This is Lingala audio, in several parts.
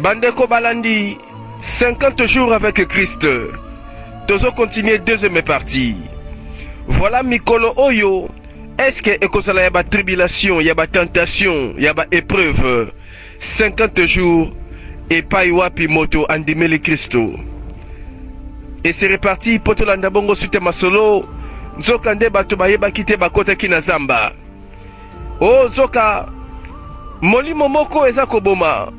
Bandeko balandi 50 jours avec Christ. Tozo continuer deuxième partie. Voilà mikolo oyo est-ce que ekozala ya ba tribulation, ya ba tentation, ya ba épreuve 50 jours epai wapi moto andimeli Kristo. Et c'est reparti mpo tolanda bongo suite ya masolo. Nzoka nde bato bayebaki te bakotaki na zamba. O nzoka molimo moko eza koboma.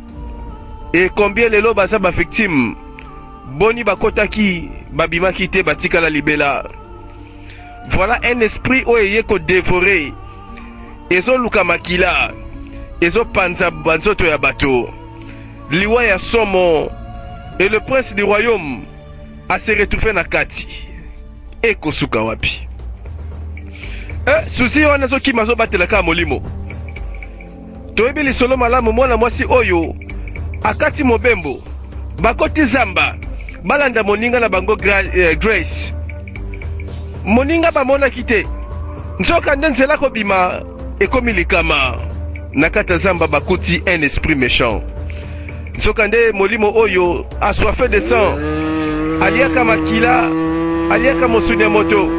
Et combien lelo baza ba victime? Boni bakotaki babimaki te batikala libela. Voilà un esprit oyo eye ko devorer. Ezoluka makila. Ezopanza banzoto ya bato. Liwa ya somo. Et le prince du royaume a se retrouver na kati. Ekosuka wapi? Eh, susi wana azokima azobatela kaka molimo. Toyebi lisolo malamu mwana mwasi oyo akati mobembo bakoti zamba balanda moninga na bango Gra eh, Grace. Moninga bamonaki te, nzoka nde nzela kobima ekomi likama. Na kati ya zamba bakuti un esprit méchant. Nzoka nde molimo oyo assoiffé de sang, aliaka makila, aliaka mosuni ya moto.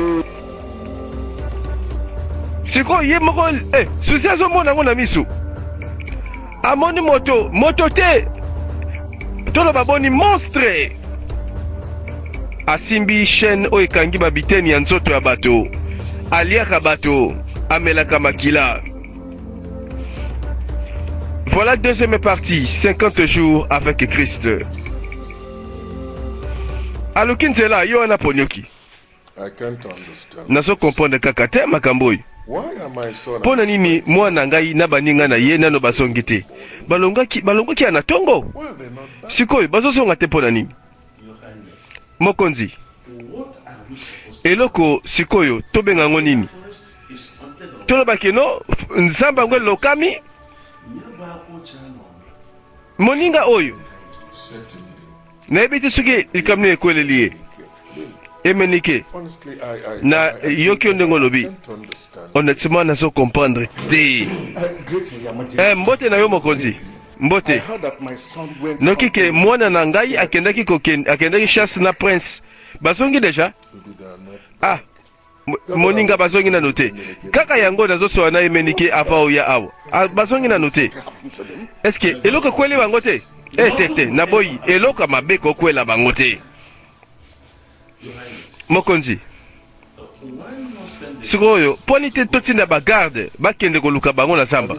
Sikoyo ye moko eh, susi azomona yango na miso, amoni moto moto te, toloba boni monstre asimbi chaîne oyo ekangi babiteni ya nzoto ya bato, aliaka bato, amelaka makila. Voilà deuxième partie, 50 jours avec Christ. Aluki nzela yo wana ponioki. Nazo comprendre kaka te makambo oyo. Mpo na nini mwana ngai na baninga na ye nano bazongi te? Balongaki balongwaki ya na tongo, sikoyo bazozonga te mpo na nini? Mokonzi, eloko sikoyo tobenga yango nini? Toloba ke no nzambe yango elokami moninga oyo Nayebi te soki likambo nini ekweleli ye. Emenike, na yoki yo ndenge olobi. Honnêtement, nazo comprendre te. Eh, mbote na yo mokonzi. Mbote. Noki ke mwana na ngai akendaki kokende, akendaki chasse na prince. Bazongi deja? Ah, moninga bazongi nano te. Kaka yango nazosola na Emenike avant oya awa. Ah, bazongi nano te. Est-ce que eloko ekweli bango te? Eh, te te, naboyi eloko ya mabe kokwela bango te. Mokonzi, sikoyo poni te totinda bagarde bakende koluka bango na zamba?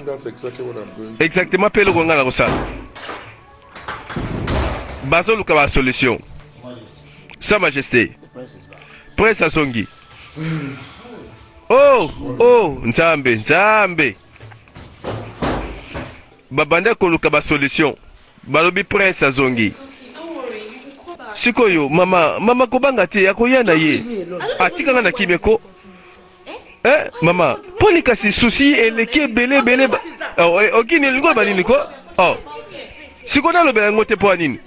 Exactement mpe eloko ngai nakosala. Bazoluka ba solution. Sa Majesté. Prince azongi. Oh, oh, Nzambe, Nzambe. Babanda koluka ba solution. Balobi prince azongi. Sikoyo mama, mama kobanga te, akoya na ye. Atika nga na kimia ko. Eh, mama, poni kasi souci eleki ebele ebele. Oh, eh, okini olingi oloba nini ko? Oh. Sikoyo nalobela yango te mpo ya nini?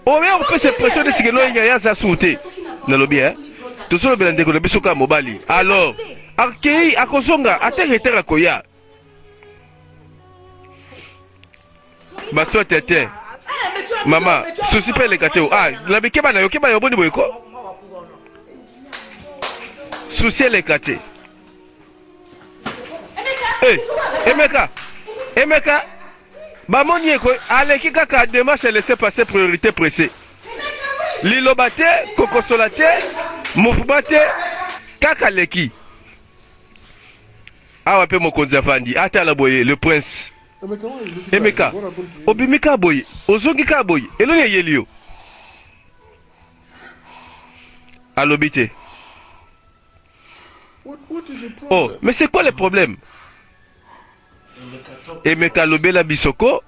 Oya kopesa impression neti ke no yaya aza suu te. Nalobi eh. Tozolobela ndeko na biso kaka mobali. Alors, akei akozonga ata retard akoya. Baswa te te. Mama, souci mpe eleka te. Ah, nabi keba na yo, keba yo boni boye ko? Souci eleka te. Eh, Emeka. Emeka. Bamoni ye ko aleki kaka démarche laisser passer priorité pressée. Liloba te, kokosola te, mouvement te, kaka leki. Awa mpe mokonzi avandi atala boye le prince. Emeka, obimi kaka boye, ozongi kaka boye, eloni eyeli yo? Alobi te. Oh, mais c'est quoi le problème? Emeka lobela biso ko.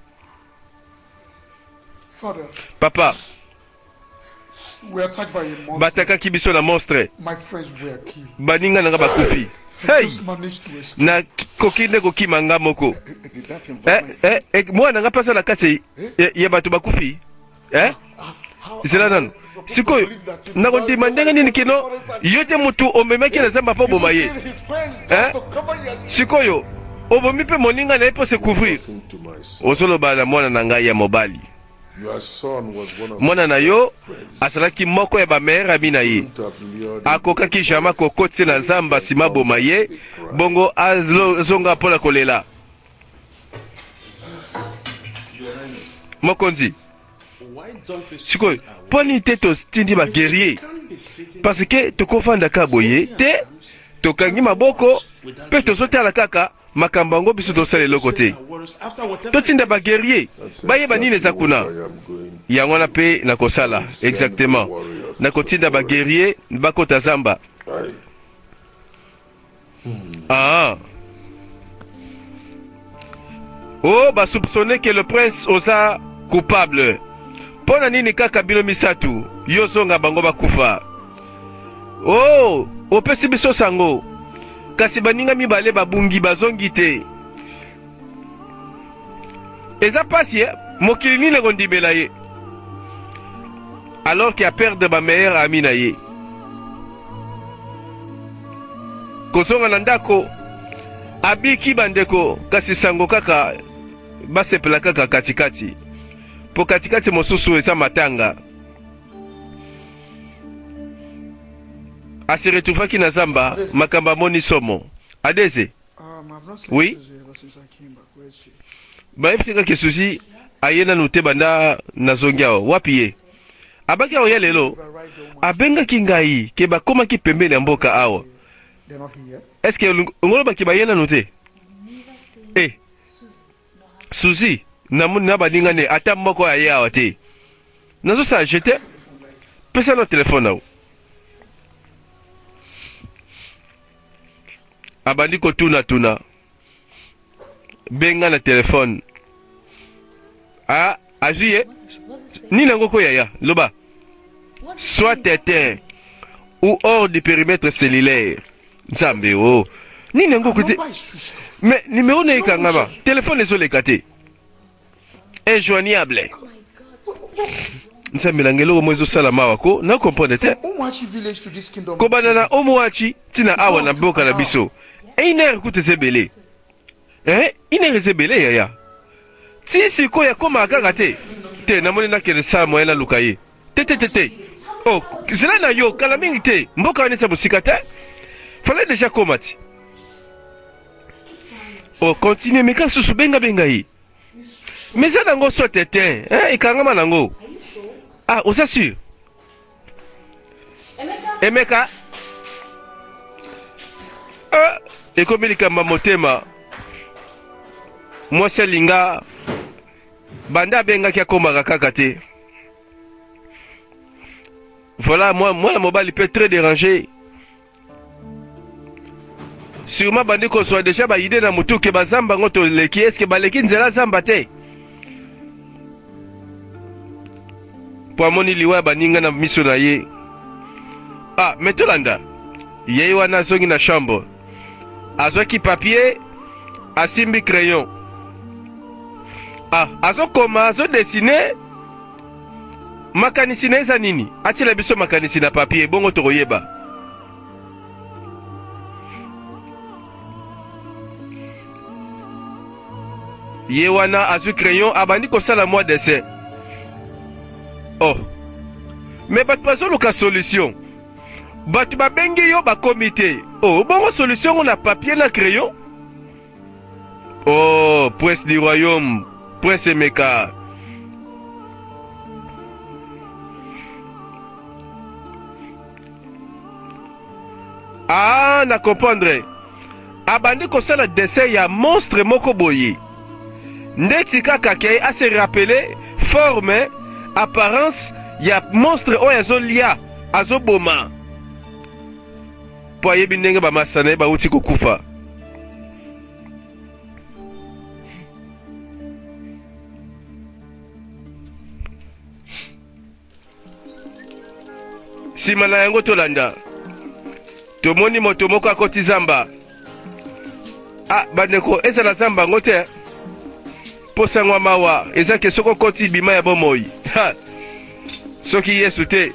Papa, batakaki biso na monstre, baninga na nga bakufi. Hey! Na koki nde kokima nga moko. Eh, eh, eh, mwana nga mpe aza na kati ya bato bakufi. Eh? Zela nanu. Sikoyo nakondima ndenge nini kino yo te mutu omemaki na zamba mpo oboma ye? Eh? Sikoyo obomi mpe moninga na ye mpo se couvrir. Ozoloba na mwana na ngai ya mobali. Mwana na yo azalaki moko ya ba meilleur ami na ye. Akokaki jamais kokotisa na zamba sima aboma ye, bongo azonga mpo na kolela. Mokonzi, sikoyo mpo nini te totindi ba guerrier? Parce que tokofanda kaka boye te, tokangi maboko mpe tozotala kaka Makambo yango biso tosala eloko te. Totinda ba guerrier bayeba nini eza kuna. Yango wana pe nakosala exactement. Nakotinda ba guerrier bakota zamba. Ah. Oh, ba soupçonner que le prince oza coupable. Pona nini kaka bino misatu? Yo zonga bango bakufa. Oh, opesi biso sango. Kasi baninga mibale babungi bazongi te. Eza pasi eh? Mokili nini ekondimela ye? Alors qu'il a perdre ba meilleur ami na ye. Kozonga na ndako abiki bandeko kasi sango kaka basepela kaka katikati po katikati mosusu eza matanga. A se retrouvaki na zamba, makambo amoni somo. Adeze? Oui? Bayebisi nga ke Suzy aye nanu te banda nazongi awa. Wapi ye? Abaki akoya lelo? Abengaki ngai ke bakomaki pembeni ya mboka awa. Est-ce que ongoloba ke baye nanu te? Eh, Suzy, namoni na baninga ne ata moko aye awa te. Nazosala je te. Pesa na telefone na yo. Abandi kotuna tuna. Benga na telefone. Ah, azwi ye. Nini yango ko yaya? Loba. Soit éteint ou hors du périmètre cellulaire. Nzambe o. Oh. Nini yango kote? Mais numéro na ekangama. Telefone ezoleka te. Injoignable. Nzambe na ngai eloko moko ezosala mawa ko na comprendre te. Kobanda na Omuachi ntina awa na mboka na biso. Une heure kutu eza ebele. Eh, une heure eza ebele yaya. Ti sikoyo akomaka kaka te. Te namoni nakende sala moyen naluka ye. Te te te te. Oh, zela na yo kala mingi te. Mboka wana eza mosika te. Fallait déjà koma ti. Oh, continue meka susu benga benga ye. Mais eza nango sote te, hein, ekangama nango. Ah, oza sûr? Emeka. Ah, ekomi likambo ya motema. Mwasi alinga banda abengaki akomaka kaka te. Voilà, moi, mwana mobali pe très dérangé. Sûrement bandi kozwa deja ba idée na mutu ke bazamba ngo toleki, est-ce que baleki nzela zamba te? Po amoni liwa ya baninga na miso na ye. Ah, mais tolanda. Ye wana azongi na chambre. Azwaki papier, asimbi crayon. Ah, azokoma, azodessiner. Makanisi na eza nini? Atiela biso makanisi na papier, bongo tokoyeba. Ye wana azwi crayon abandi kosala mwa dessin. Oh. Mais bato bazoluka solution. Bato babengi yo bakomi te. Oh, bongo solution ngo na papier na crayon? Oh, prince du royaume, prince Emeka. Ah, na comprendre. Abandi kosala dessin ya monstre moko boye. Ndeti kaka ke a se rappeler forme, apparence ya monstre oyo azolia, azoboma. Mpo ayebi ndenge bamasta na ye bauti kokufa. Nsima na yango tolanda, tomoni moto moko akoti zamba. Ah, bandeko, ezala zamba yango te. Mpo sango ya mawa eza ke soki okoti bima ya bomoi. Ha! Soki Yesu te,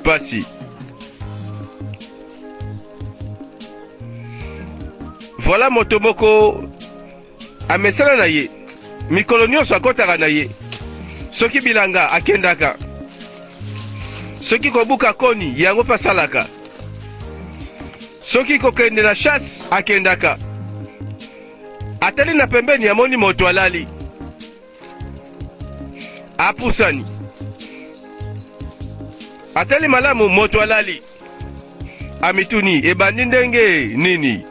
pasi. Voilà moto moko amesana na ye. Mikolo nyonso akotaka na ye. Soki bilanga, akendaka. Soki kobuka koni, yango mpe asalaka. Soki kokende na chasse, akendaka. Atali na pembeni, amoni moto alali. Apusani. Atali malamu, moto alali. Amituni, ebandi ndenge nini?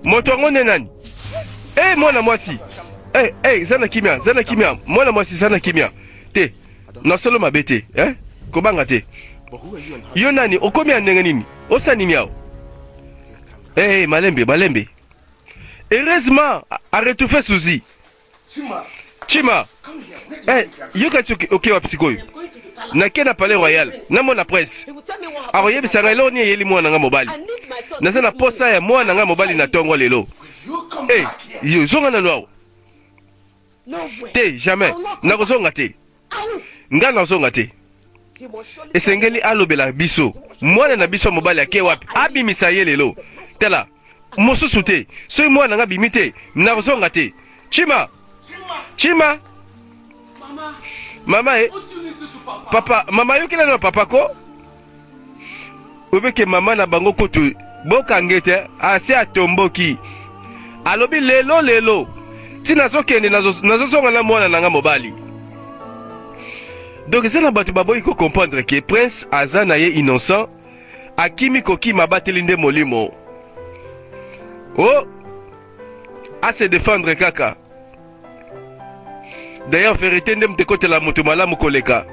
Moto yango nde nani? Hey, mwana mwasi. Hey, hey, zana kimia, zana kimia. Mwana mwasi zana kimia. Te. Nasolo mabe te, eh? Kobanga te. Yo nani? Okomi ya ndenge nini? Osa nini awa? Hey, hey, malembe, malembe. Heureusement, a retrouvé Suzy. Chima. Eh, yoka soki oke wapi sikoyo? Nake na Palais Royal, namona prince. Akoyebisa ngai eloko nini eyeli mwana nga mobali. Naza na posa ya mwana nga mobali na tongo lelo. Eh, yo zonga nanu awa. Te, jamais. Nakozonga te. Nga nazonga te. Esengeli alobela biso. Mwana na biso mobali ake wapi? Abimisa ye lelo. Tala, mosusu te. Soki mwana nga abimi te, nakozonga te. Chima! Chima! Mama e. Papa, mama yokela na papa ko. Obeke mama na bango kutu bokange te, asi atomboki. Alobi lelo lelo ti nazokende nazozonga na mwana na nga mobali. Donc eza na bato baboyi ko comprendre que prince aza na ye innocent, akimi kokima abateli nde molimo. Oh, a se défendre kaka. D'ailleurs verite nde moto ekotela moto malamu koleka.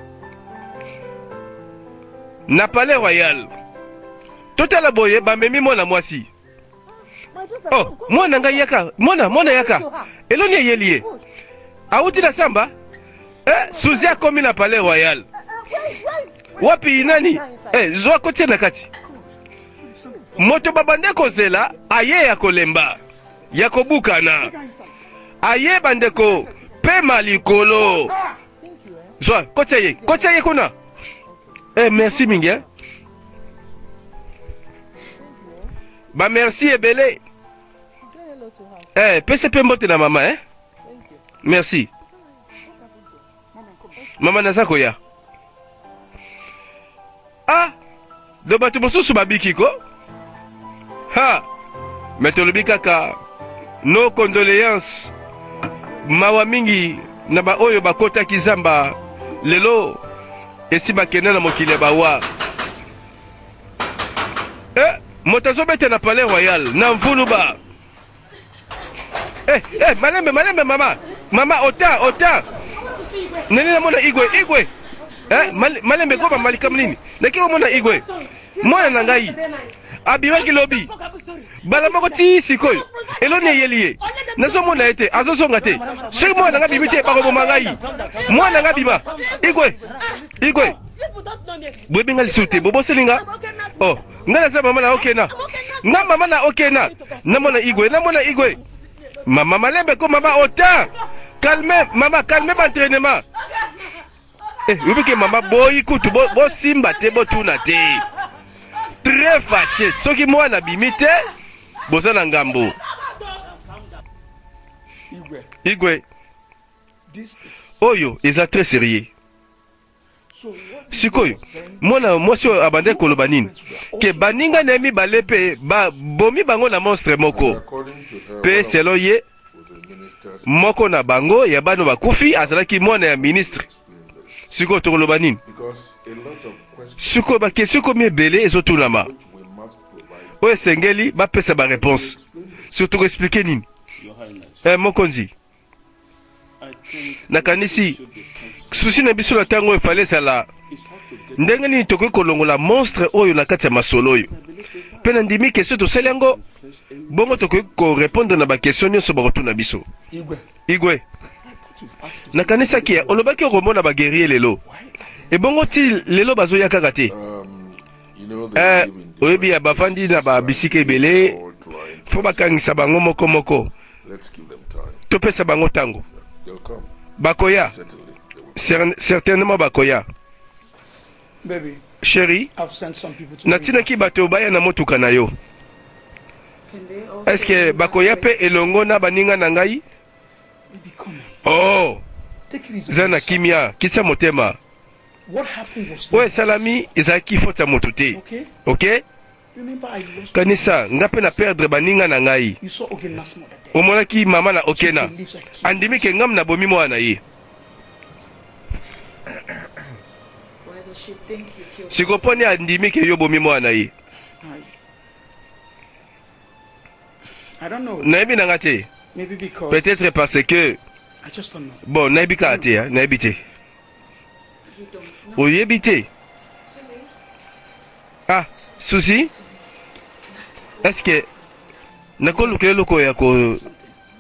Na palais royal totala boye bamemi mwana mwasi. Oh, mwana ngai yaka, mwana mwana yaka. Eloni eyeli ye. Awuti na samba? Eh, Suzy akomi na palais royal. Wapi nani? Eh, zwa kotia na kati. Moto babande kozela aye ya kolemba, ya kobukana. Aye bandeko, pema likolo. Zwa, kotia ye, kotia ye kuna. Eh, merci mingi eh. Ba merci ebele. Eh, pesa pe mbote na mama eh. Merci. Mama naza koya. Ah, do bato mosusu babiki ko. Ha, mais tolobi kaka nos condoléances. Mawa mingi na ba oyo bakotaki zamba lelo esi bakenda na mokili ya bawa. Eh, moto azobeta na palais royal na mvuluba. Eh, eh, malembe, malembe, mama. Mama, ota, ota. Nani namona Igwe, Igwe. Eh, malembe koba malikam nini? Naki komona Igwe. Mwana na ngai abimaki lobi bala moko ti sikoyo eloni eyeli ye nazomona ye te azozonga te soki mwana ngai abimi te bakoboma ngai mwana ngai abima Igwe, Igwe boyebi ngai lisusu te boboseli nga oh ngai naza mama na okena nga mama na okena namona Igwe, namona Igwe mama malembe ko mama ota calme mama calme ba entraînement eh oyebi ke mama boyi kutu bosimba te botuna te très fâché soki mwana abimi te boza na ngambo Igwe oyo eza très sérieux. Sikoyo mwana mwasi oyo abandaki koloba nini? Ke baninga na ye mibale mpe babomi bango na monstre moko. Mpe selon ye, moko na bango ya bano bakufi azalaki mwana ya ministre. Sikoyo tokoloba nini? Sikoyo ba question ekomi ebele ezotunama, oyo esengeli bapesa ba reponse. Sikoyo toko expliquer nini? Eh, mokonzi. Nakanisi susi na biso na ntango oyo efale ezala ndenge nini tokoki kolongola monstre oyo na kati ya masolo oyo, mpe nandimi ke soki tosali yango bongo tokoki korepondre na bakestion nyonso bakotuna biso. Igwe, nakanisaki ya olobaki okomona baguerrier lelo, ebongo ti lelo bazoya kaka te. Eh, oyebi ya bafandi na ba bisika ebele, fo bakangisa bango moko moko. Topesa bango tango. Bakoya. Certainement bakoya. Chérie, natindaki bato baya na motuka na yo. Est-ce que bakoya mpe elongo na baninga na ngai? Oh, za na kimia, kitisa motema. Oyo esalami ezalaki faute ya moto te. Ok? Kanisa, nga mpe na perdre baninga na ngai. Omonaki mama na Okena andimi ke ngam nabomi mwana na ye. Sikoyo mpo nini andimi ke yo obomi mwana na ye? Nayebi na nga te. Peut-être parce que bon, nayebi kaka te, nayebi te. Oyebi te? Ah, Suzy, est-ce que nakoluka eloko ya ko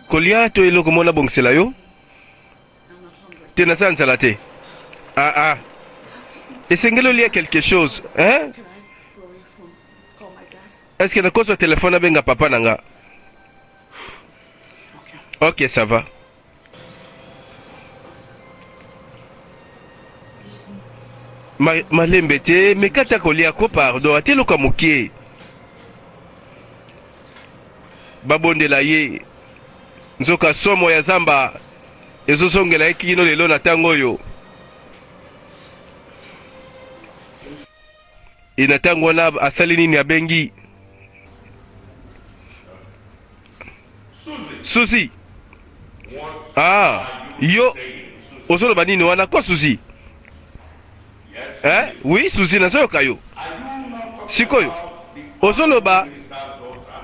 kolia to eloko moko nabongisela yo? Te, naza nzala te. Ah ah, esengeli olia quelque chose, hein? Est-ce que nakozwa telefone nabenga papa na nga? Ok, ça va. Ma, malembe te meka ata kolia ko pardon ata eloko ya mokie babondela ye nzoka somo ya zamba ezozongela ye kino lelo na ntango oyo e na ntango wana asali nini abengi Suzy ah yo ozoloba nini wana ko Suzy eh oui Suzy nazoyoka yo sikoyo ozoloba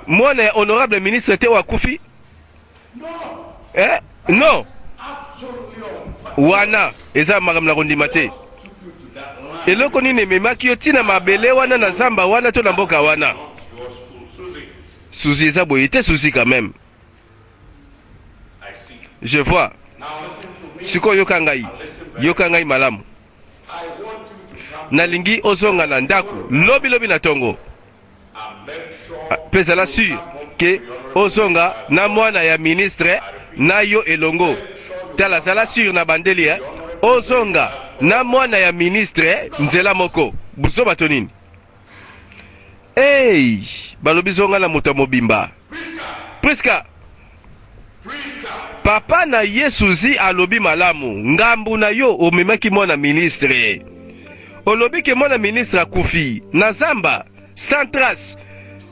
mwana ya honorable ministre te oyo akufi eh non wana eza makambo na kondima te eloko nini ememaki yo ntina mabele wana na zamba wana to na mboka wana Suzy eza boye te Suzy quand même. Je vois. Sikoyo yoka ngai. Yoka ngai malamu. Nalingi ozonga na ndako lobi lobi na tongo. Mpe zala sur ke ozonga na mwana ya ministre na yo elongo. Tala zala sur na bandeli eh. Ozonga na mwana ya ministre nzela moko. Buzoba to nini? Hey, balobi zonga na moto ya mobimba. Priska, papa na ye Suzy alobi malamu, ngambu na yo omemaki mwana ministre. Olobi ke mwana ministre akufi na zamba sans trace.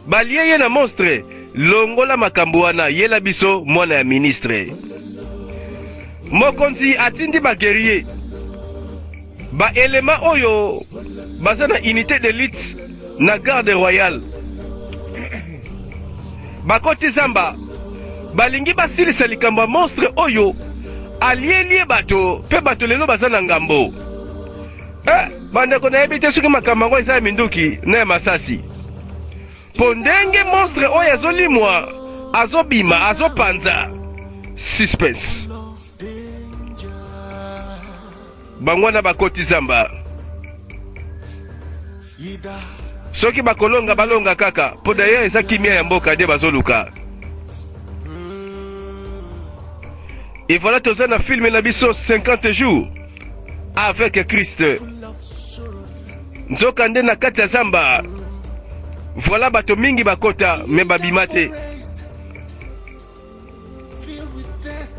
Balie ye na monstre. Longola makambo wana, yela biso mwana ya ministre. Mokonzi atindi ba guerrier ba elema oyo baza na unité d'élite na garde royale bakoti zamba balingi basilisa likambo ya monstre oyo alielie bato mpe bato lelo baza na ngambo. Eh, bandeko nayebi te soki makambo yango eza ya minduki na ya masasi mpo ndenge monstre oyo azolimwa azobima azopanza suspense. Bango wana bakoti zamba, soki bakolonga balonga kaka mpo d'ailleurs eza kimia ya mboka nde bazoluka. Et voilà toza na film na biso 50 jours avec Christ. Nzoka nde na kati ya zamba, voilà bato mingi bakota me babima te.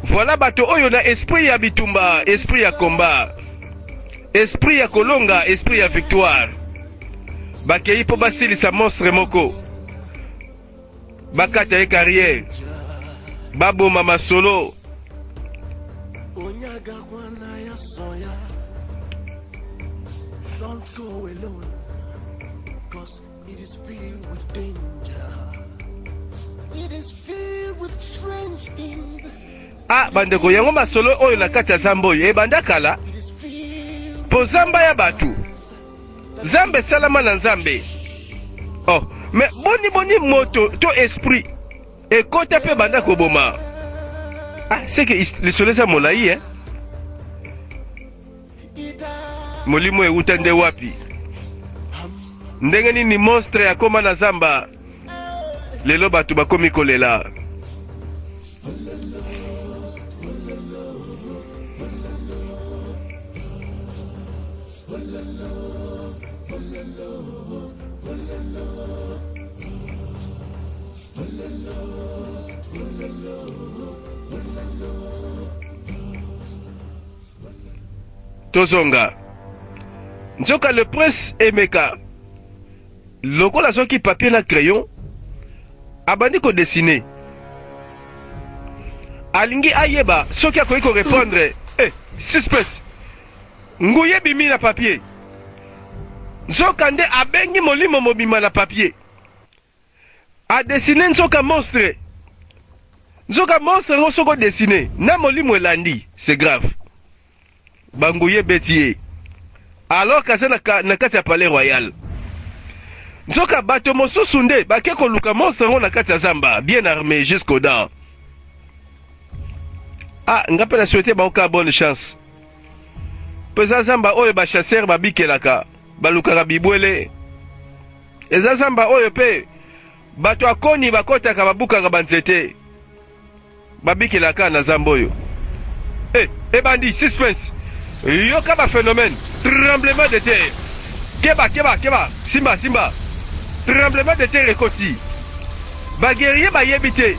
Voilà bato oyo na esprit ya bitumba, esprit ya combat, esprit ya kolonga, esprit ya victoire. Bakei mpo basilisa monstre moko, bakata ye carrière, baboma masolo. Don't go alone, cause it is filled with danger. It is filled with strange things. Ah, bandeko, yango masolo oyo na kati ya zamba oyo ebanda kala, It is filled mpo zamba ya bato, zamba esalama na Nzambe. Oh, mais boni boni moto to esprit ekota mpe ebanda koboma. Ah, c'est que lisolo eza molai eh? Molimo ewuta nde wapi? Ndenge nini monstre akoma na zamba? Lelo bato bakomi kolela. Tozonga. Nzoka le prince Emeka lokola azwaki papier na crayon abandi ko dessiner. Alingi ayeba soki akoki ko repondre. Eh, suspense. Nguya ebimi na papier. Nzoka nde abengi molimo mobimba na papier. A dessiner nzoka monstre. Nzoka monstre yango soki o dessiner na molimo elandi, c'est grave. Ba nguya ebeti ye. Alors qu'aza na, na kati ya palais royal. Nzoka bato mosusu nde bake koluka monstre yango na kati ya zamba, bien armé jusqu'aux dents. Ah, nga pe na souhaiter bango kaka bonne chance. Po eza zamba oyo ba chasseurs babikelaka, balukaka bibwele. Eza zamba oyo pe bato ya koni bakotaka babukaka ba nzete. Babikelaka na zamba oyo. Eh, ebandi suspense. Yoka ba phenomène, tremblement de terre. Keba, keba, keba, simba, simba. Tremblement de terre ekoti. Ba guerriers bayebi te.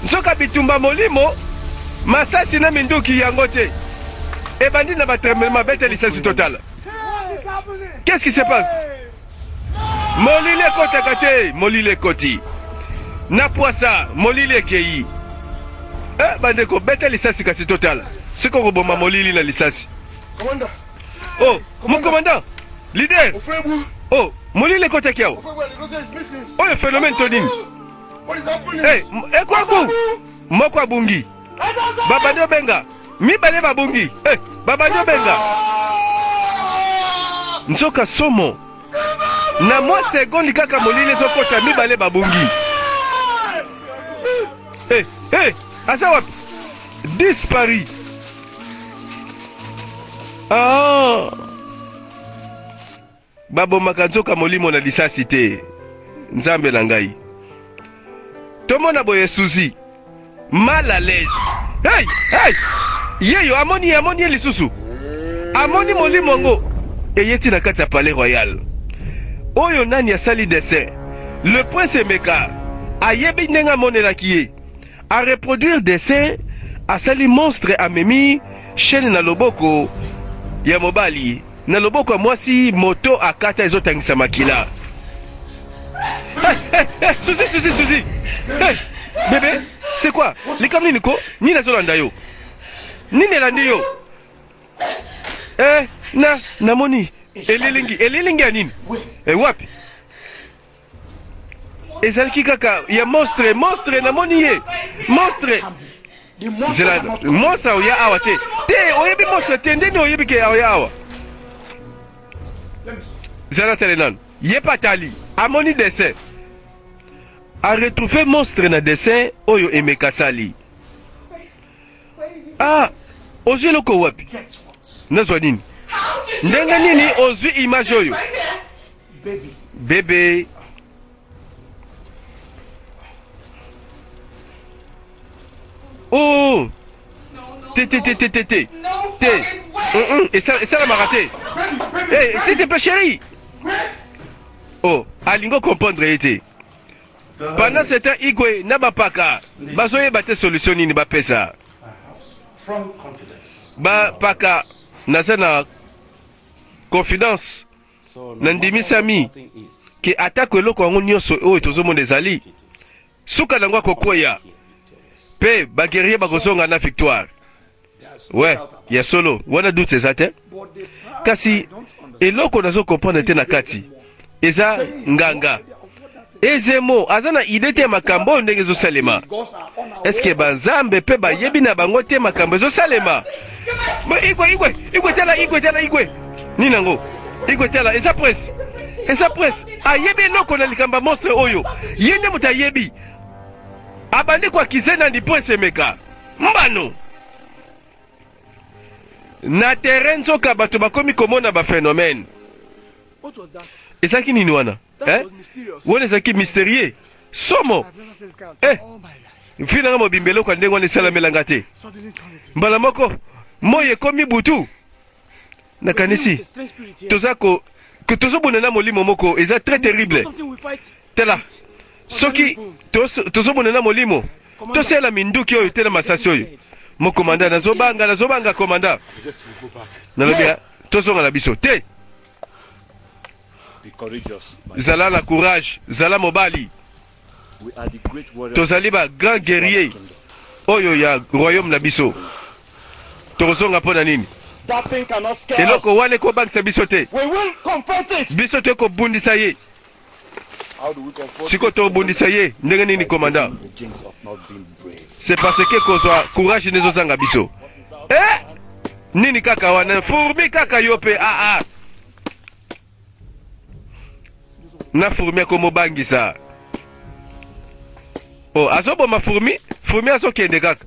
Nzoka bitumba molimo, masasi na minduki yango te. Ebandi na ba tremblement, beta lisasi totala. Qu'est-ce qui se passe? Molili ekotaka te, molili ekoti. Na pwasa, molili ekei. Eh, bandeko, beta lisasi kasi totala. Soki okoboma molili na lisasi. Oh, mon commandant, leader. Oh, molili ekotaki awa. Oyo phénomène to nini? Eh, ekwaku. Moko abungi. Babandi obenga. Mibale babungi. Eh, babandi obenga. Nzoka somo. Na mwa seconde kaka molili ezokota mibale babungi. Eh, eh, aza wapi? Disparu. Ah. Babomaka nzoka molimo na lisasi te. Nzambe na ngai. Tomona boye Suzy. Mal à l'aise. Hey, hey! Yeyo amoni ye, amoni ye lisusu. Amoni molimo yango eyeti na kati ya palais royal. Oyo nani asali dessin? Le prince Emeka ayebi ndenge amonelaki ye. A reproduire dessin, asali monstre amemi chaine na loboko ya mobali. Na loboko ya mwasi moto akata ezotangisa makila. Hey, hey, hey, Suzy, Suzy, Suzy. Hey, bebe, c'est quoi? Likambo nini ko? Nini azolanda yo? Nini elandi yo? Eh, na namoni elilingi, elilingi ya nini? Eh, wapi? Ezalaki kaka ya monstre, monstre namoni ye. Monstre. Zela, monstre oya awa te. Te, oyebi monstre te, ndeni oyebi ke oya awa. Zela tele nanu. Ye pe atali, amoni dessin. A retrouver monstre na dessin oyo Emeka asali. Ah, ozwi eloko wapi? Nazwa nini? Ndenge nini ozwi image oyo? Bebe. Oh! Te te te te te te. Te. Esalamaka te. Hey, s'il te plaît chérie. Oh, alingo comprendre ye te. Pendant ce temps Igwe na bapaka bazoyeba te solution nini bapesa. Bapaka naza na confidence Nandimisami ke atako eloko yango nyonso oyo tozomona ezali, suka na yango akokweya pe ba guerriers bakozonga na victoire. Ouais, ya solo, wana doute eza te. Kasi eloko nazo comprendre te na kati eza nganga Ezemo aza na idee te ya makambo oyo ndenge ezosalema. Eske banzambe pe bayebi na bango te makambo ezosalema? Igwe, Igwe, Igwe tala, Igwe tala, Igwe. Nini yango? Igwe tala, eza prince. Eza prince. Ayebi eloko na likambo ya monstre oyo. Ye nde moto ayebi. Abandi ko accuser nani prince Emeka. Mbano. Na terrain nzoka bato bakomi komona ba phenomène. Ezalaki nini wana? Eh? Wana ezalaki mysterieux. Somo. Eh. Vie na nga mobimba eloko ya ndenge wana esalamela nga te. Mbala moko moi ekomi butu. Nakanisi toza ko Tozobunda na molimo moko eza très terrible. Tala, soki tozobunda na molimo, tosala minduki oyo te na masasi oyo. Mo komanda, nazobanga, nazobanga komanda. Nalobi, tozonga na biso te. Zala na courage, zala mobali. Tozali ba grand guerrier oyo ya royaume na biso. Tokozonga mpo na nini? Eloko wana ekobangisa biso te. Biso tokobundisa ye. Sikoyo tobundisa ye ndenge nini, commandant? C'est parce que kozwa courage nde ezozanga biso. Eh! Nini kaka wana fourmi kaka yo mpe ah ah. Na fourmi akomobangisa. Oh, azoboma fourmi, fourmi azokende kaka.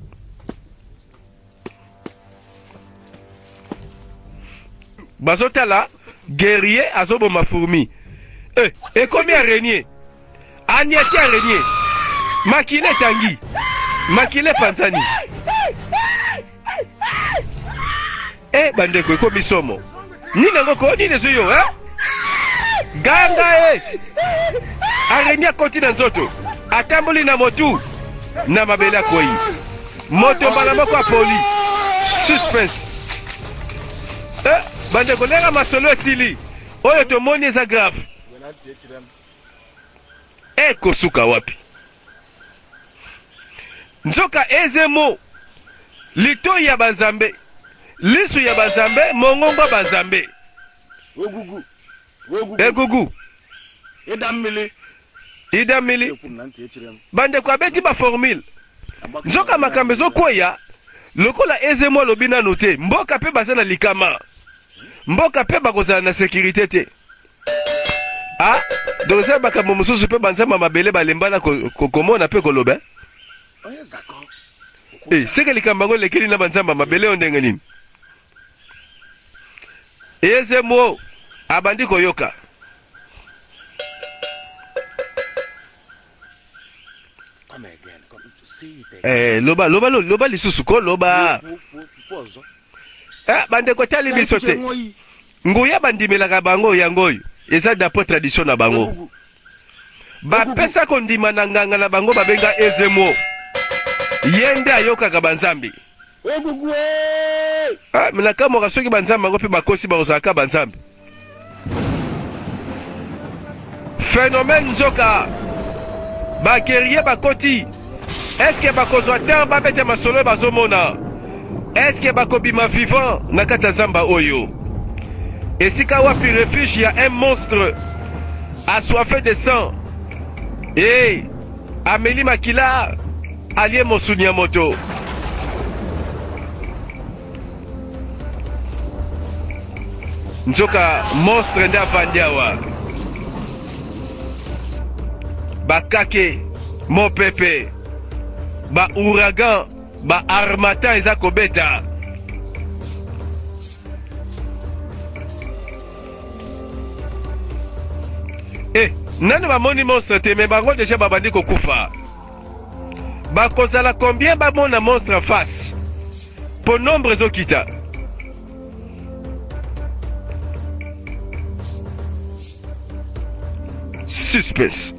Bazotala guerrier azoboma fourmi. Eh, ekomi araignée. Aniati araignée. Makila etangi. Makila epanzani. Eh, bandeko ekomi somo. Nini yango ko nini ezwi yo eh? Ganga eh! Araignée akoti na nzoto. Atamboli na motu. Na mabele akwei. Moto mbala moko apoli. Suspense. Eh, bandeko ndenge masolo esili. Oyo tomoni eza grave. Ekosuka wapi? Nzoka ezemo litoi ya banzambe, lisu ya banzambe, mongongo ya banzambe. Ogugu. Ogugu. Egugu. Ịda mmiri. Ida mmiri. Ekwu m na ntị echiri m. Bandeko abeti ba formule. Nzoka makambo ezokweya lokola ezemo alobi nanu te, mboka mpe baza na likama, mboka mpe bakozala na sécurité te. Ah, donc eza makambo mosusu mpe banzambe ya mabele balembana komona mpe koloba. Onye zakọ. Eh, seke likambo yango elekeli na banzambe ya mabele oyo ndenge nini? Ezemo abandi koyoka. Come again. Come. Say it again. Eh, loba loba loba lisusu ko loba. Kwuo kwuo kwuo ọzọ. Eh, bandeko tali biso te. Nguya bandimelaka bango yango oyo eza d'après tradition na bango. Ogugu. Bapesa kondima na nganga na bango babenga ezemo. Ye nde ayokaka banzambe. Ogugu ee! Ah, me nakamwaka soki banzambe yango mpe bakosi bakozalaka banzambe. Phénomène nzoka ba guerrier bakoti, eske bakozwa temps babeta masolo bazomona? Eske bakobima vivant na kati ya zamba oyo? Esika wapi refuge ya un monstre assoiffé de sang e ameli makila alie mosuni ya moto. Nzoka monstre nde avandi awa. Bakake, mopepe, ba ouragan, ba harmattan eza kobeta. Eh, nanu bamoni monstre te, me bango deja babandi kokufa. Bakozala combien bamona monstre en face? Po nombre ezokita. Suspense.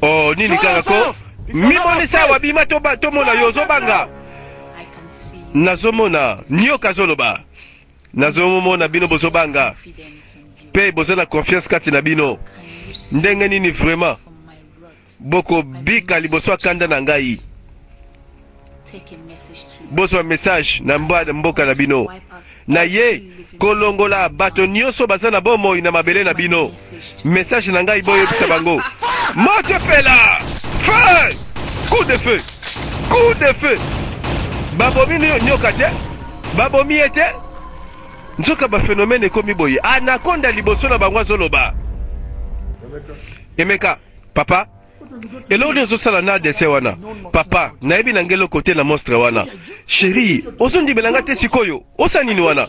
Oh, nini kaka ko mimonisa awa bima tomona yo ozobanga. Nazomona nyoka azoloba, nazomona bino bozobanga mpe boza na confiance kati na bino. Ndenge nini vraiment bokobika liboso ya kanda na ngai? Bozwa message na mboka na bino na ye kolongola bato nyonso baza na bomoi na mabele na bino. Message na ngai boyebisa bango. Moto epela! Feu! Coup de feu! Coup de feu! Babomi nyoka te, babomi ye te. Nzoka ba phénomène ekomi boye. Anaconda liboso na bango azoloba. Emeka, papa, eloko nini ozosala na dessin wana? Papa, nayebi na ngai eloko te na monstre wana. Chérie, ozondimela nga te sikoyo? Osala nini wana?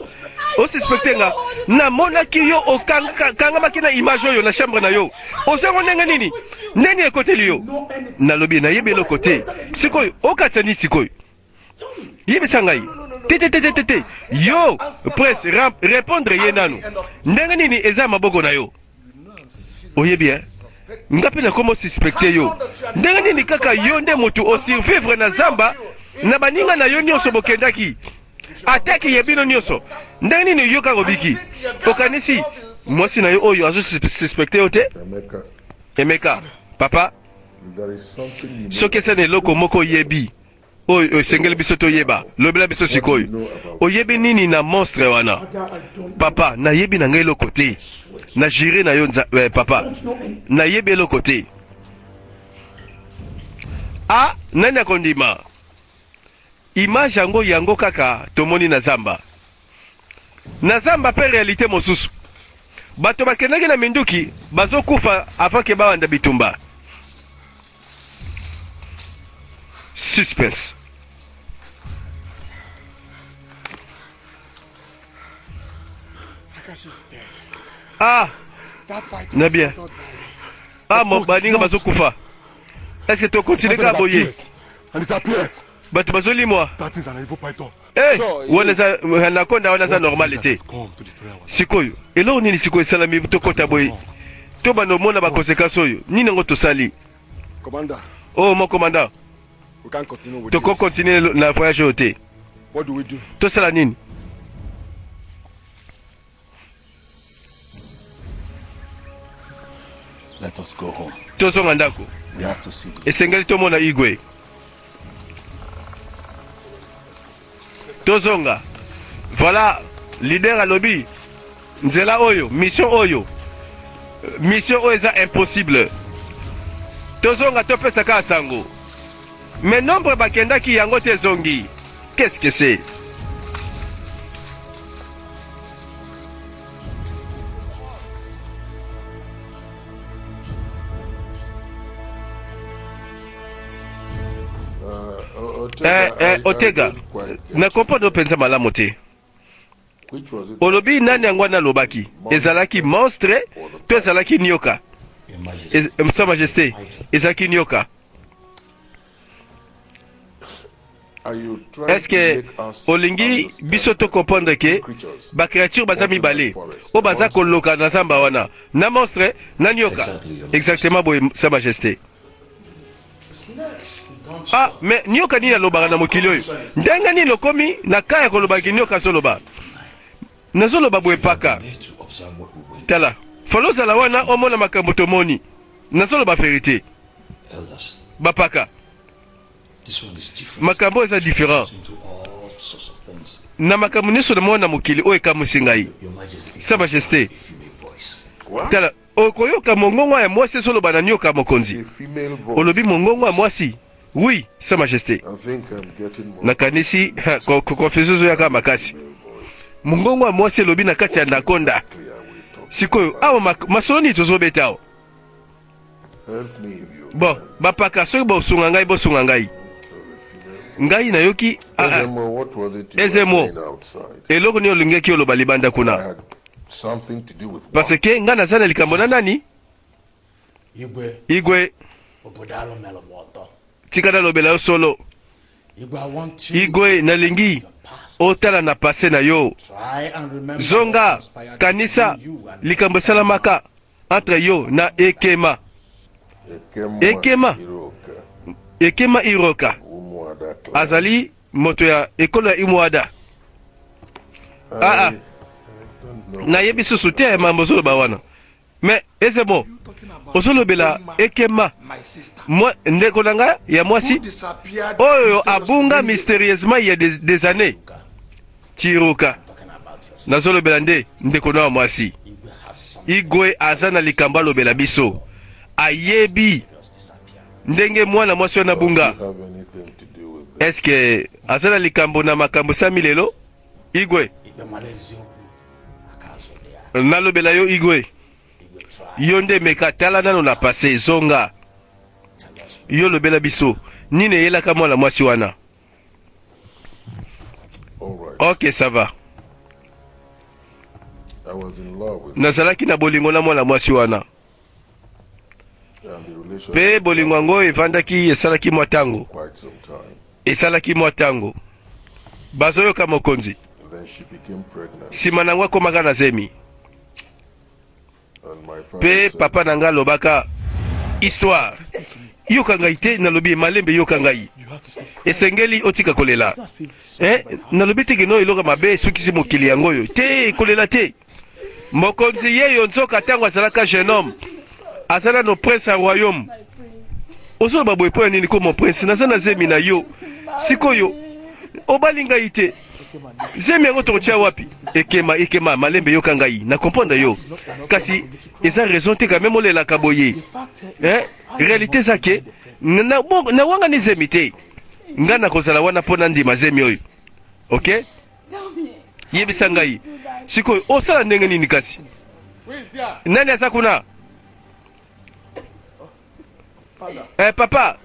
Osuspecte nga? Namonaki yo okangamaki na image oyo na chambre na yo. Ozwa yango ndenge nini? Ndenge ekoteli yo? Nalobi nayebi eloko te. Sikoyo okatisa nini sikoyo? Yebisa ngai. Te te te te te. Yo presse répondre ye nanu. Ndenge nini eza maboko na yo? Oyebi eh? Nga mpe nakomo suspecte yo. Ndenge nini kaka yo nde motu osurvivre na zamba na baninga na yo nyonso bokendaki? Ataki ye bino nyonso. Ndenge nini yo kaka obiki? Okanisi mwasi na yo oyo azo suspecte yo te? Emeka, papa, soki eza na eloko moko oyebi oyo esengeli biso toyeba, lobela biso sikoyo. Oyebi nini na monstre wana? Papa, nayebi na ngai eloko te. Na jure na yo papa, nayebi eloko te. Ah, nani akondima? Image yango yango kaka tomoni na zamba. Na zamba pe realite mosusu. Bato bakendaki na minduki bazokufa avant ke bawanda bitumba. Suspense. Ah, na bien. Ah, mo baninga bazokufa. Est-ce que to continue kaka boye? Bato bazolimwa. Eh, wana eza anaconda wana eza normal te. Sikoyo eloko nini sikoyo esalami tokota boye to banda omona ba conséquences oyo nini yango tosali? Oh mon commandant, toko continuer na voyage oyo te. Tosala nini? Tozonga ndako, esengeli tomona Igwe. Tozonga. Voilà, leader alobi nzela oyo, mission oyo, mission oyo eza impossible. Tozonga topesa kaka sango. Mais nombre bakendaki yango te ezongi. Qu'est-ce que c'est? Otega, na comprendre mpenza malamu te. Olobi nani yango wana alobaki? Ezalaki monstre to ezalaki nioka? Sa Majesté, ezalaki nioka. Est-ce que olingi biso to comprendre ke ba créature baza mibale oyo baza koloka na zamba wana, na monstre na nioka? Exactement boye, Sa Majesté. Ah, mais nioka nini alobaka na mokili oyo? Ndenge nini okomi na ka ya kolobaki nioka azoloba? Nazoloba boye paka. Tala, falo ozala wana omona makambo tomoni. Nazoloba verite. Bapaka. Makambo oyo eza différent na makambo nyonso na mona mokili oyo ekamwisi ngai. Sa Majesté, tala, okoyoka mongongo ya mwasi ezoloba na nioka mokonzi. Olobi mongongo ya mwasi? Oui, Sa Majesté. Nakanisi confusion ezoyaka makasi. Mongongo ya mwasi elobi na kati ya anaconda. Sikoyo awa masolo nini tozobeta awa? Bon, bapaka soki bosunga ngai, bosunga ngai. Ngai nayoki Ezemo, eloko nini olingaki oloba libanda kuna? Parce que ngai naza na likambo na nani? Igwe, tika nalobela yo solo. Igwe, nalingi otala na passé na yo. Zonga, kanisa likambo esalamaka entre yo na Ekema. Ekema, Ekema Iroka azali moto ya ekolo ya Imuada. Ah ah, nayebi susu te mambo ozoloba wana. Mais Ezemo, ozolobela Ekema, mwa ndeko na nga ya mwasi oyo abunga mysterieusement il y a des années. Tiruka, nazolobela nde ndeko na ya mwasi. Igwe aza na likambo alobela biso. Ayebi ndenge mwana mwasi wana abunga. Est-ce que aza na likambo na makambo sami lelo? Igwe, nalobela yo Igwe. Yo nde meka tala nano na passé, zonga. Yo lobela biso nini eyelaka mwana mwasi wana. Ok, ça va. Nazalaki na bolingo na mwana mwasi wana, mpe bolingo yango evandaki, esalaki mwa ntango, esalaki mwa ntango. Bazoyoka mokonzi. Nsima na yango akomaka na zemi, mpe papa na ngai alobaka histoire. Yoka ngai te, nalobi malembe, yoka ngai, esengeli otika kolela. Eh, nalobi te kino eloko mabe esukisi mokili yango oyo te, kolela te. Mokonzi yeyo nzoka ntango azalaka jeune homme, aza nano prince ya royaume. Ozoloba boye mpo ya nini ko mon prince? Naza na zemi na yo sikoyo, obali ngai te, zemi yango tokotia wapi? Ekema, ekema, malembe, yoka ngai, na comprendre yo, kasi eza raison te quand même olelaka boye. Eh, réalité eza ke na, bon, nawangani zemi te, ngai nakozala wana mpo nandima zemi oyo. Ok, yebisa ngai sikoyo osala ndenge nini? Kasi nani aza kuna? Eh, papa,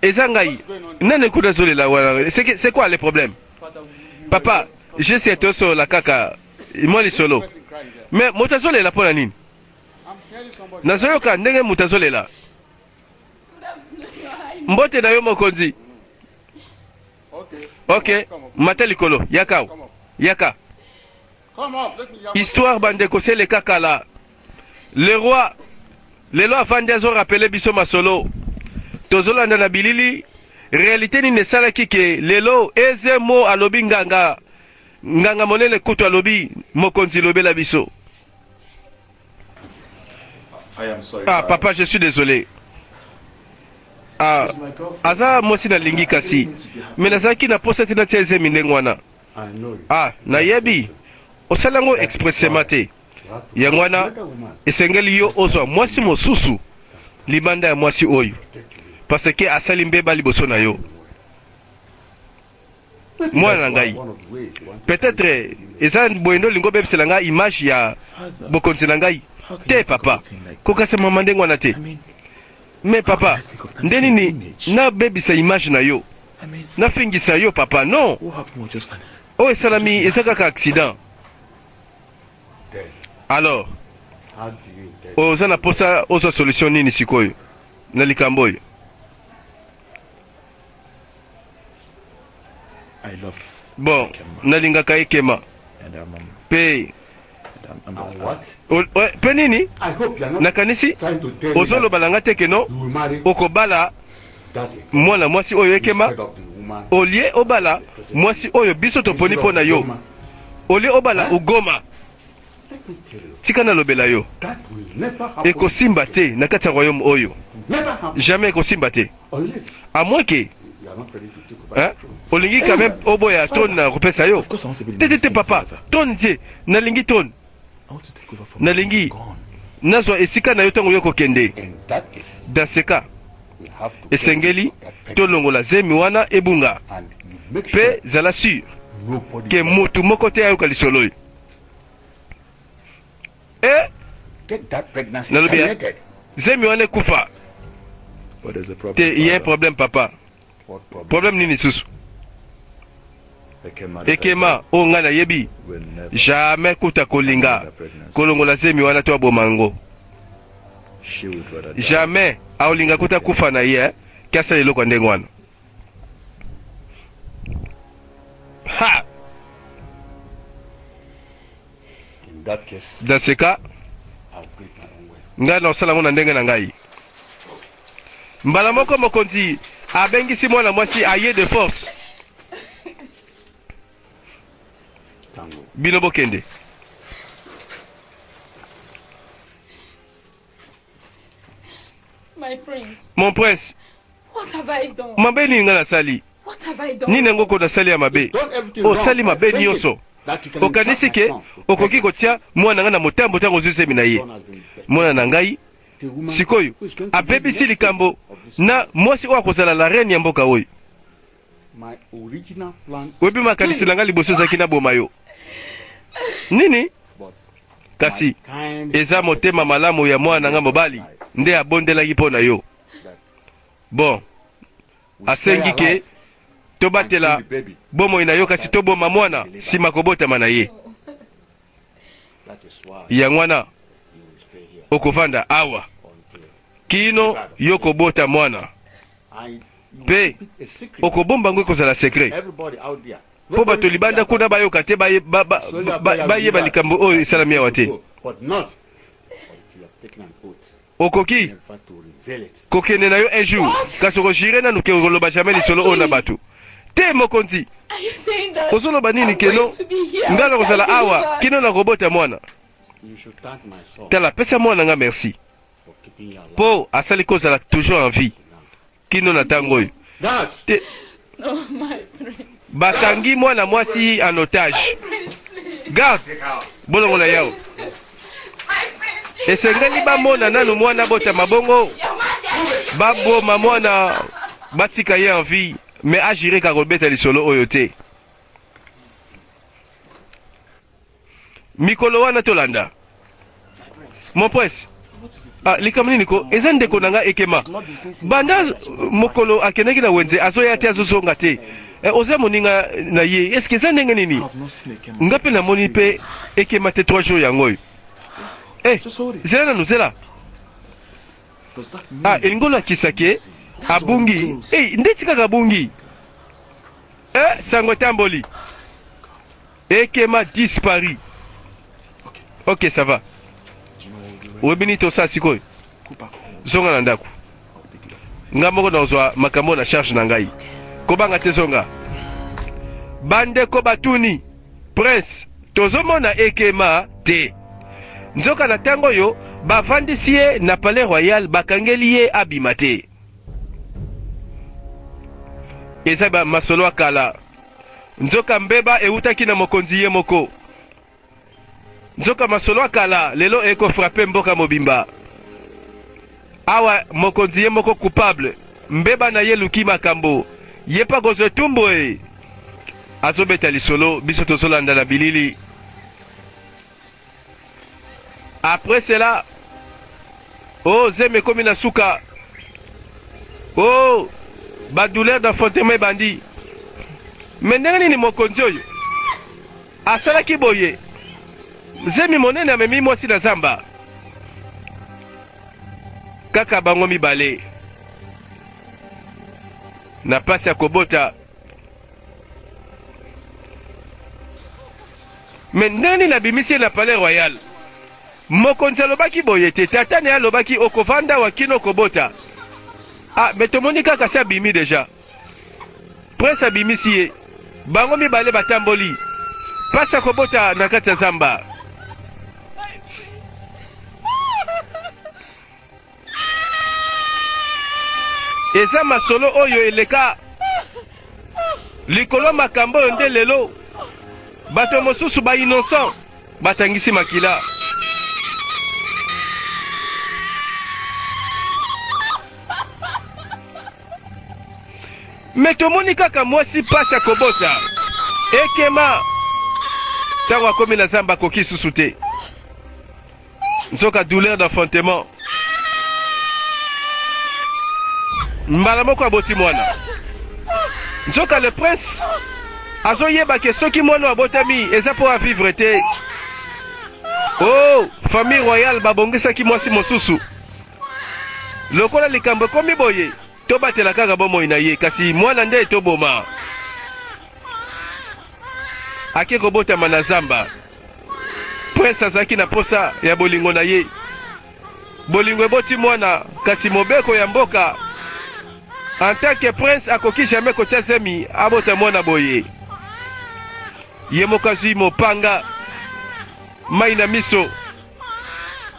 eza ngai. Nani kuna azolela wana? C'est quoi le problème, papa? Je sais, tosolola kaka mwa lisolo, mais moto azolela mpo na nini? Nazoyoka ndenge moto azolela. Mbote na yo mokonzi. Ok, mata likolo, yaka, yaka. Histoire, bandeko, seleka kala. Le roi lelo afandi azorappeler biso masolo. Tozolanda na bilili réalité nini esalaki ke lelo ezemo alobi nganga, nganga monene kutu alobi mokonzi lobela biso. Ah papa, je suis désolé. Ah, aza mwasi nalingi, kasi me nazalaki na posa te natia ezemi ndenge wana. Ah, nayebi osala yango expressément te. Yango wana esengeli yo ozwa mwasi mosusu libanda ya mwasi oyo, parce que asali mbeba liboso na yo. Mwana na ngai, peut-être eza boye nde olingi obebisela ngai image ya bokonzi na ngai te. Papa, kokasa mama ndenge wana te. Mais papa, nde nini nabebisa image na yo, nafingisa yo? Papa, non, oyo esalami eza kaka accident. Alors oza na posa ozwa solution nini sikoyo na likambo oyo? Bon, nalingaka ekema mpe mpe nini. Nakanisi ozoloba na nga te keno okobala mwana mwasi oyo ekema olie obala mwasi oyo biso toponi mpo na yo, olie obala ugoma. Tika nalobela yo, ekosimba te na kati ya royaume oyo, jamais ekosimba te, à moins que, hein, olingi quand même oboya trône na kopesa yo. Te, te, te, papa, trône te, nalingi trône, nalingi nazwa esika na yo ntango yo kokende. Dans ce cas, esengeli tolongola zemi wana ebunga, mpe zala sûr ke motu moko te ayoka lisolo oyo. E nalobi zemi wana ekufa te. Il y a un problème, papa. Problème nini lisusu? Ekema oyo ngai nayebi, jamais kuta kolinga kolongola zemi wana to aboma yango. Jamais aolinga kuta kufa na ye ke asala eloko ya ndenge wana. Ha, dans ce cas, ngai naosala yango na ndenge na ngai. Mbala moko mokonzi abengisi mwana mwasi aye de force. Bino bokende. My prince. Mon prince. What have I done? Mabe nini ngai nasali? What have I done? Nini yango ko nasali ya mabe? Osali mabe nyonso. Okanisi ke okoki kotia mwana ngai na motambo ntango ozwi zemi na ye. Mwana na ngai sikoyo abebisi likambo na mwasi oyo akozala la reine ya mboka oyo. Oyebi, makanisi na ngai liboso ezalaki naboma yo. Nini? Kasi eza motema malamu ya mwana na nga mobali nde abondelaki mpo na yo. Bon, asengi ke tobatela bomoi na yo kasi toboma mwana nsima kobotama na ye. Yango wana okovanda awa kino yo kobota mwana mpe okobomba yango, ekozala secret mpo bato libanda kuna bayoka te, bayeba likambo oyo esalami awa te. Okoki kokende na yo un jour, kasi okojurer nanu ke okoloba jamais lisolo oyo na bato te. Mokonzi, ozoloba nini keno ngai nakozala awa kino nakobota mwana? Tala, pesa mwana nga merci mpo asali kozala toujours en vie kino na ntango oyo te. Bakangi mwana mwasi en otage. Garde, bolongola yao. Esengeli bamona nanu mwana botama, bongo baboma mwana, batika ye en vie. Mais ajurer kaka kobeta lisolo oyo te. Mikolo wana tolanda. Mon prince, ah, likambo nini ko? Eza ndeko na nga Ekema. Banda mokolo akendaki na wenze, azoya te, azozonga te. Eh, oza moninga na ye, eske eza ndenge nini? Nga mpe namoni mpe Ekema te 3 jours yango oyo. Eh, zela nanu, zela. Ah, elingi olakisa ke abungi? Hey, ndeti kaka abungi. Eh, sango etamboli, Ekema disparu. Ok, ça va. Oyebi nini tosala sikoyo? Zonga na ndako, nga moko nazwa makambo na charge na ngai. Kobanga te, zonga. Bandeko batuni prince: tozomona Ekema te. Nzoka na ntango oyo bavandisi ye na palais royal, bakangeli ye, abima te. Eza ba masolo ya kala. Nzoka mbeba eutaki na mokonzi ye moko. Nzoka masolo ya kala lelo ekofrapper mboka mobimba. Awa mokonzi ye moko coupable, mbeba na ye luki makambo, ye mpe akozwa etumbu. E azobeta lisolo, biso tozolanda na bilili. Après cela, oh, zemi ekomi na suka. Oh, badouleur d'enfantement ebandi. Me ndenge nini mokonzi oyo asalaki boye? Zemi monene, amemi mwasi na zamba, kaka bango mibale na pasi ya kobota. Me ndenge nini abimisi ye na palais royal? Mokonzi alobaki boye te. Tata na ye alobaki okovanda awa kino kobota. Ah, me tomoni kaka si abimi déjà. Prince abimisi ye, bango mibale batamboli, pasi ya kobota na kati ya zamba. Eza masolo oyo eleka likolo. Makambo oyo nde lelo bato mosusu bainnocent batangisi makila. Me tomoni kaka mwasi pasi ya kobota. Ekema, ntango akomi na zamba, akoki susu te. Nzoka douleur d'enfantement, mbala moko aboti mwana. Nzoka le prince azoyeba ke soki mwana abotami, eza mpo avivre te. Oh, famille royale babongisaki mwasi mosusu. Lokola likambo ekomi boye, tobatela kaka bomoi na ye, kasi mwana nde toboma. Ake kobotama na zamba. Prince azalaki na posa ya bolingo na ye. Bolingo eboti mwana, kasi mobeko ya mboka, en tant que prince, akoki jamais kotia zemi abota mwana boye. Ye moko azwi mopanga, mai na miso.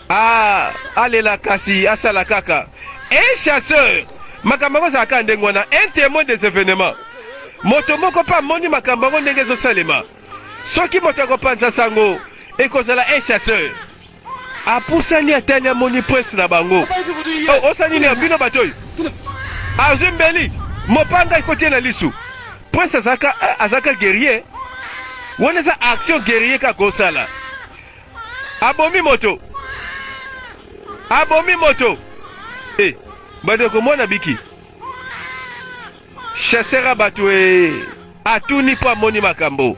Ah, alela, kasi asala kaka. Un chasseur, makambo yango ezalaka ndenge wana. Un témoin des événements, moto moko mpe amoni makambo yango ndenge ezosalema. Soki moto akopanza sango, ekozala un chasseur. Apusani, atali, amoni prince na bango. Oh, osali nini bino bato oyo? Azwi mbeli, mopanga ekoti ye na lisu. Prince azalaka guerrier. Wana eza action guerrier kaka osala. Abomi moto, abomi moto. E bandeko, mwana biki chasseur ya bato e atuni mpo amoni makambo.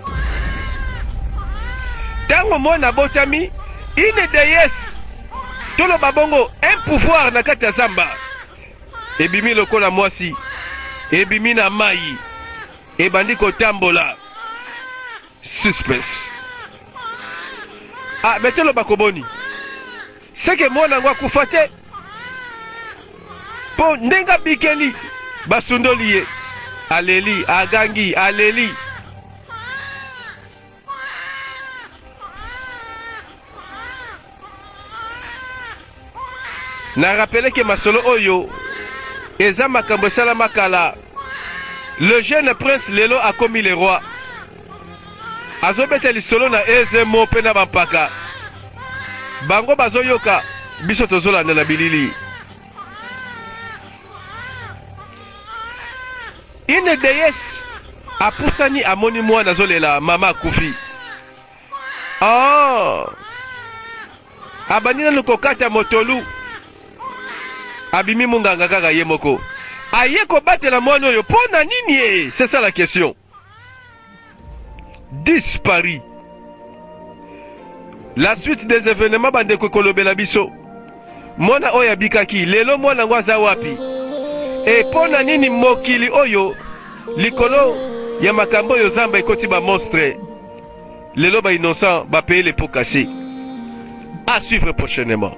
Ntango mwana abotami, une déesse, toloba bongo un pouvoir na kati ya zamba, ebimi lokola mwasi, ebimi na mai, ebandi kotambola. Suspense. Ah, mais toloba koboni seke mwana yango akufa te, mpo ndenge abikeli basundoli ye, aleli, agangi, aleli. Na rappele ke masolo oyo eza makambo esalama kala. Le jeune prince lelo akomi le roi, azobeta lisolo na ezemo mpe na bampaka. Bango bazoyoka, biso tozolanda na bilili. Une déesse apusani, amoni mwana azolela, mama akufi. Oh! Abandi nanu kokata motolu, abimi munganga kaka ye moko aye kobatela mwana oyo mpo na nini? Ye, c'est ça la question. Disparu. La suite des événements, bandeko, ekolobela biso mwana oyo abikaki lelo, mwana yango aza wapi e mpo na nini mokili oyo likolo ya makambo oyo zamba ekoti bamonstre lelo, bainnocent bapaye les pots cassés. À suivre prochainement.